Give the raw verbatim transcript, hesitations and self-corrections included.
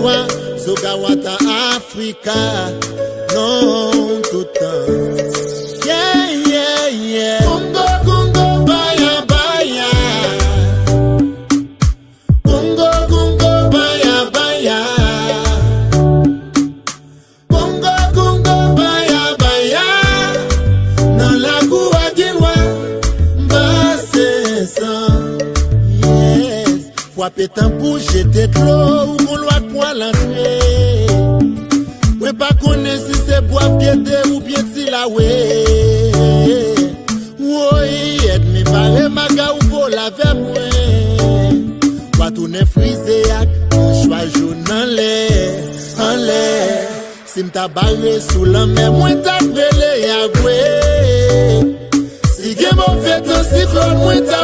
Sogawata Afrika, non tout tan. Yeah, yeah, yeah. Kongo, Kongo, baya, baya. Kongo, Kongo, baya, baya. Kongo, Kongo, baya, baya. Nan lakou a gen lwa, m pase san. Yes. Frape tanbou, jete dlo, ou gon lwa pou al antre. Mwen pa konnen si se bwav gede oubyen ti lawe. Woy, ènmi pare maga ou vole avè mwen. W a tounen frize ak mouchwa jòn anlè, anlè. Si m ta bare sou lanmè, mwen t ap rele Yagwe. Si gen move tan siklòn, mwen t ap